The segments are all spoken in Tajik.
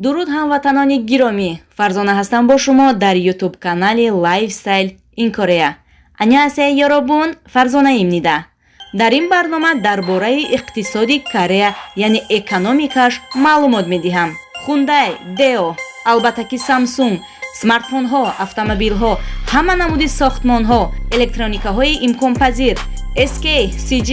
Дуруд, ҳамватанони гиромӣ! Фарзона ҳастам бо шумо дар Ютуб канали Lifestyle in Korea. 안녕하세요, 여러분. Фарзонаимнида. Дар ин барнома дар бораи иқтисоди Корея, яъне экономикаш, маълумот медиҳам. Хундай, Део, албатта ки Самсунг, смартфонҳо, автомобилҳо, ҳама намуди сохтмонҳо, электроникаҳои имконпазир, SK, CJ,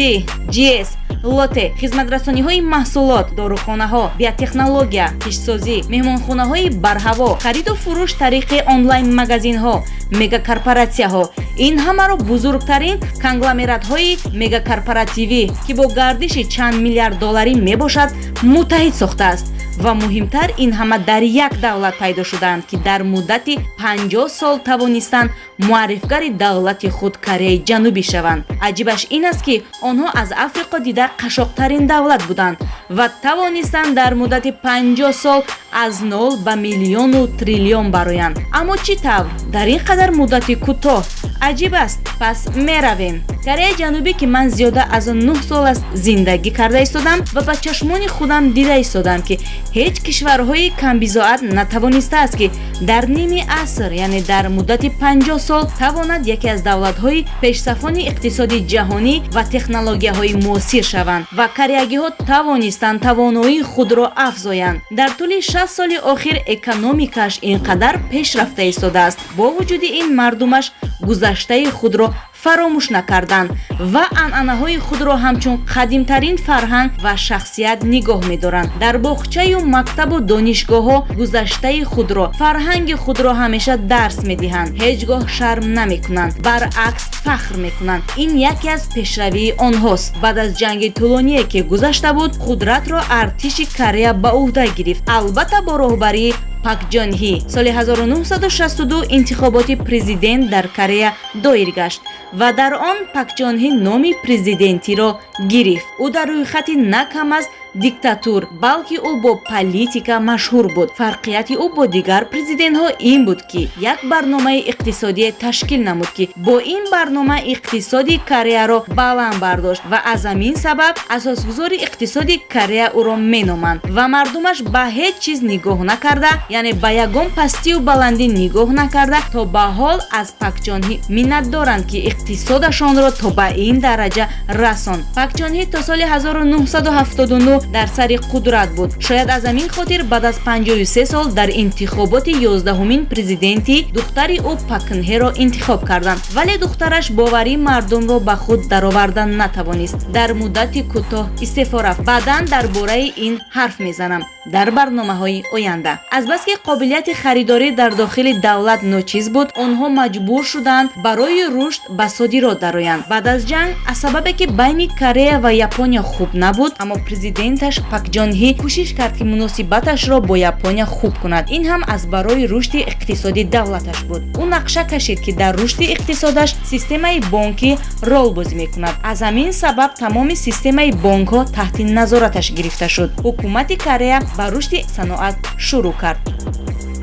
GS, Лоте, хизматрасониҳои маҳсулот, дорухонаҳо, биотехнология, киштсозӣ, меҳмонхонаҳои барҳаво, хариду фурӯш тариқи онлайн-магазинҳо, мегакорпоратсияҳо — ин ҳамаро бузургтарин конгломератҳои мегакорпоративӣ, ки бо гардиши чанд миллиард долларӣ мебошад, муттаҳид сохтааст. Ва муҳимтар, ин ҳама дар як давлат пайдо шудаанд, ки дар муддати 50 сол тавонистанд муаррифгари давлати худ, Кореяи Ҷанубӣ, шаванд. Аҷибаш ин аст, ки онҳо аз Африқо дида қашоқтарин давлат буданд ва тавонистанд дар муддати 50 сол аз нол ба миллиону триллион бароянд. Аммо чӣ тавр дар ин қадар муддати кӯтоҳ? Аҷиб аст. Пас меравем Кореяи Ҷанубӣ, ки ман зиёда аз 9 сол аст зиндагӣ карда истодам ва ба чашмони худам дида истодам, ки ҳеҷ кишварҳои камбизоат натавонистааст, ки дар ними аср, яъне дар муддати 50 сол, тавонад яке аз давлатҳои пешсафони иқтисоди ҷаҳонӣ ва технологияҳои муосир шаванд. Ва кореягиҳо тавонистанд тавоноии худро афзоянд. Дар тӯли 60 соли охир экономикааш ин қадар пеш рафта истодааст. Бо вуҷуди ин, мардумаш гузаштаи худро фаромӯш накарданд ва анъанаҳои худро ҳамчун қадимтарин фарҳанг ва шахсият нигоҳ медоранд. Дар боғчаю мактабу донишгоҳҳо гузаштаи худро, фарҳанги худро ҳамеша дарс медиҳанд, ҳеҷ гоҳ шарм намекунанд, баръакс, фахр мекунанд. Ин яке аз пешравии онҳост. Баъд аз ҷанги тӯлоние, ки гузашта буд, қудратро артиши Корея ба ӯҳда гирифт, албатта бо роҳбарии Пак Ҷонҳи. Соли 1962 интихоботи президент дар Корея доир гашт ва дар он Пак Ҷонҳи номи президентиро гирифт. Ӯ дар рӯйхати на кам аз диктатур, балки ӯ бо политика машҳур буд. Фарқияти ӯ бо дигар президентҳо ин буд, ки як барномаи иқтисодие ташкил намуд, ки бо ин барнома иқтисоди Кореяро баланд бардошт ва аз ҳамин сабаб асосгузори иқтисоди Корея ӯро меноманд. Ва мардумаш ба ҳеҷ чиз нигоҳ накарда, яъне ба ягон пастию баландӣ нигоҳ накарда, то ба ҳол аз Пакчонҳӣ миннатдоранд, ки иқтисодашонро то ба ин дараҷа расонд. Пакчонҳӣ то соли 1979 дар сари қудрат буд. Шояд аз ҳамин хотир баъд аз 53 сол дар интихоботи 11-умин президентӣ духтари ӯ Пакнҳеро интихоб карданд. Вале духтараш боварии мардумро ба худ дароварда натавонист, дар муддати кӯтоҳ истеъфо рафт. Баъдан дар бораи ин ҳарф мезанам дар барномаҳои оянда. Азбаски қобилияти харидорӣ дар дохили давлат ночиз буд, онҳо маҷбур шуданд барои рушд ба содирот дароянд. Баъд аз ҷанг, аз сабабе ки байни Корея ва Япония хуб набуд, аммо президенташ Пакҷонҳӣ кӯшиш кард, ки муносибаташро бо Япония хуб кунад. Ин ҳам аз барои рушди иқтисоди давлаташ буд. Ӯ нақша кашид, ки дар рушди иқтисодаш системаи бонкӣ рол бозӣ мекунад. Аз ҳамин сабаб тамоми системаи бонкҳо таҳти назораташ гирифта шуд. Ҳукумати Корея ба рушди саноат шурӯъ кард,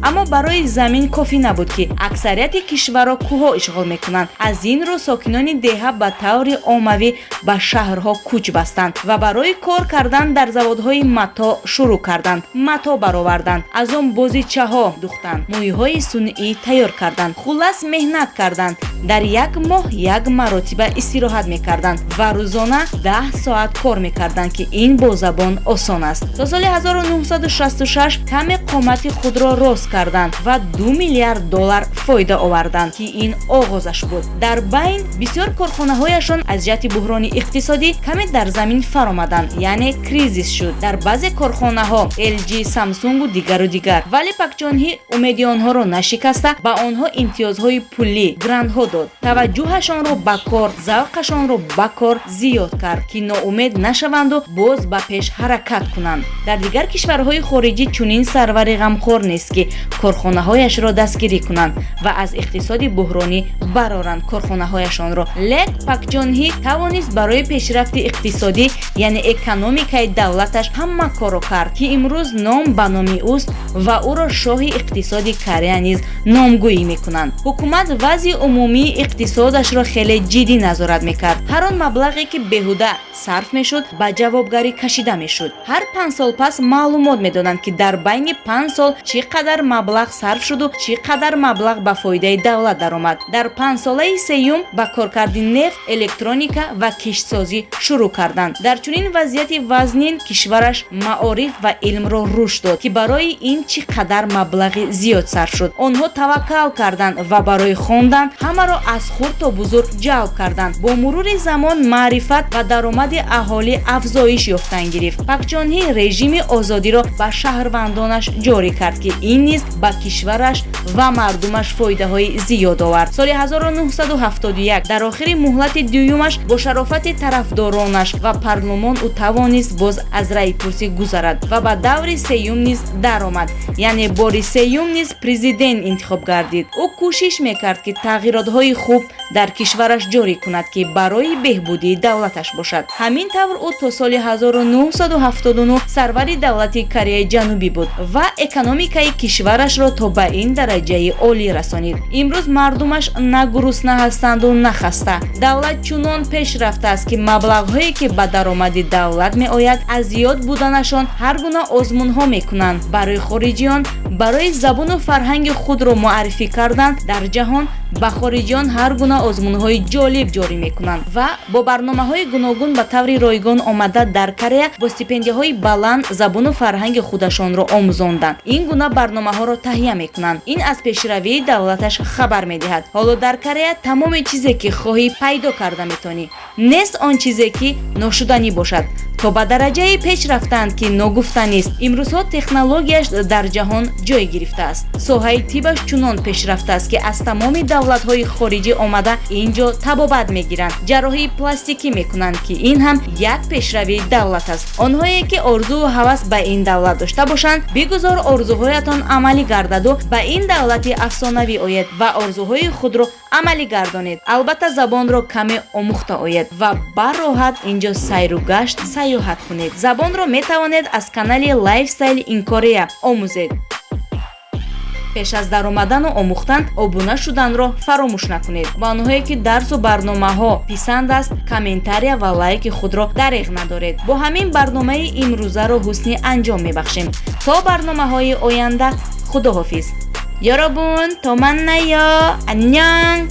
аммо барои замин кофӣ набуд, ки аксарияти кишварро кӯҳҳо ишғол мекунанд. Аз ин рӯ сокинони деҳа ба таври оммавӣ ба шаҳрҳо кӯч бастанд ва барои кор кардан дар заводҳои матоъ шурӯъ карданд. Матоъ бароварданд, аз он бозичаҳо духтанд, мӯйҳои сунъӣ тайёр карданд. Хуллас, меҳнат карданд. Дар як моҳ як маротиба истироҳат мекарданд ва рӯзона 10 соат кор мекарданд, ки ин бо забон осон аст. То соли 1966 каме қомати худро рост карданд ва 2 миллиард доллар фоида оварданд, ки ин оғозаш буд. Дар байн бисёр корхонаҳояшон аз ҷиҳати буҳрони иқтисодӣ каме дар замин фаромаданд, яъне кризис шуд дар баъзе корхонаҳо, LG, Самсунгу дигару дигар. Вале Пакчонҳӣ умеди онҳоро нашикаста, ба онҳо имтиёзҳои пулӣ, грантҳо дод, таваҷҷӯҳашонро ба кор, завқашонро ба кор зиёд кард, ки ноумед нашаванду боз ба пеш ҳаракат кунанд. Дар дигар кишварҳои хориҷӣ чунин сарвари ғамхор нест, ки корхонаҳояшро дастгирӣ кунанд ва аз иқтисоди буҳронӣ бароранд корхонаҳояшонро. Лек Пакчонҳӣ тавонист барои пешрафти иқтисодӣ Яъне экономикаи давлаташ ҳама корро кард, ки имрӯз ном ба номи ӯст ва ӯро шоҳи иқтисоди Корея низ номгӯӣ мекунанд. Ҳукумат вазъи умумии иқтисодашро хеле ҷиддӣ назорат мекард. Ҳар он маблағе, ки беҳуда сарф мешуд, ба ҷавобгарӣ кашида мешуд. Ҳар 5 сол пас маълумот медоданд, ки дар байни 5 сол чӣ қадар маблағ сарф шуду чӣ қадар маблағ ба фоидаи давлат даромад. Дар панҷсолаи сеюм ба коркарди нефт, электроника ва киштсозӣ шурӯъ карданд. Дар чунин вазъияти вазнин кишвараш маориф ва илмро рушд дод, ки барои ин чӣ қадар маблағи зиёд сарф шуд. Онҳо таваккал карданд ва барои хондан ҳамаро аз хурд то бузург ҷалб карданд. Бо мурури замон маърифат ва даромади аҳолӣ афзоиш ёфтан гирифт. Пак Чонҳи режими озодиро ба шаҳрвандонаш ҷорӣ кард, ки ин низ ба кишвараш ва мардумаш фоидаҳои зиёд овард. Соли 1971, дар охири муҳлати дуюмаш, бо шарофати тарафдоронаш ва парлумон ӯ тавонист боз аз раъйпурсӣ гузарад ва ба даври сеюм низ даромад, яъне бори сеюм низ президент интихоб гардид. Ӯ кӯшиш мекард, ки тағйиротҳои хуб дар кишвараш ҷорӣ кунад, ки барои беҳбудии давлаташ бошад. Ҳамин тавр, ӯ то соли 1979 сарвари давлати Кореяи Ҷанубӣ буд ва экономикаи кишварашро то ба ин дараҷаи олӣ расонид. Имрӯз мардумаш на гурусна ҳастанду, на хаста. Давлат чунон пеш рафтааст, ки маблағҳое, ки ба даромади давлат меояд, аз зиёд буданашон ҳар гуна озмунҳо мекунанд барои хориҷиён. Барои забону фарҳанги худро муаррифӣ кардан дар ҷаҳон ба хориҷиён ҳар гуна озмунҳои ҷолиб ҷорӣ мекунанд ва бо барномаҳои гуногун ба таври ройгон омада дар Корея бо стипендияҳои баланд забону фарҳанги худашонро омӯзонданд, ин гуна барномаҳоро таҳия мекунанд. Ин аз пешравии давлаташ хабар медиҳад. Ҳоло дар Корея тамоми чизе, ки хоҳӣ, пайдо карда метавонӣ. Нест он чизе, ки ношуданӣ бошад. То ба дараҷае пеш рафтаанд, ки ногуфтанист. Имрӯзҳо технологияш дар ҷаҳон ҷой гирифтааст. Соҳаи тибаш чунон пешрафтааст, ки аз тамоми давлатҳои хориҷӣ омада ин ҷо табобат мегиранд, ҷарроҳии пластикӣ мекунанд, ки ин ҳам як пешравии давлат аст. Онҳое, ки орзуву ҳавас ба ин давлат дошта бошанд, бигузор орзуҳоятон амалӣ гардаду ба ин давлати афсонавӣ оед ва орзуҳои худро амалӣ гардонед. Албатта, забонро каме омӯхта оед ва бароҳат инҷо сайру гашт, сайёҳат кунед. Забонро метавонед аз канали Lifestyle in Korea омӯзед. Пеш аз даромадану омӯхтан обуна шуданро фаромӯш накунед. Ба онҳое, ки дарсу барномаҳо писанд аст, комментария ва лайки худро дареғ надоред. Бо ҳамин барномаи имрӯзаро ҳусни анҷом мебахшем. То барномаҳои оянда, худоҳофиз. 여러분, 또 만나요. 안녕.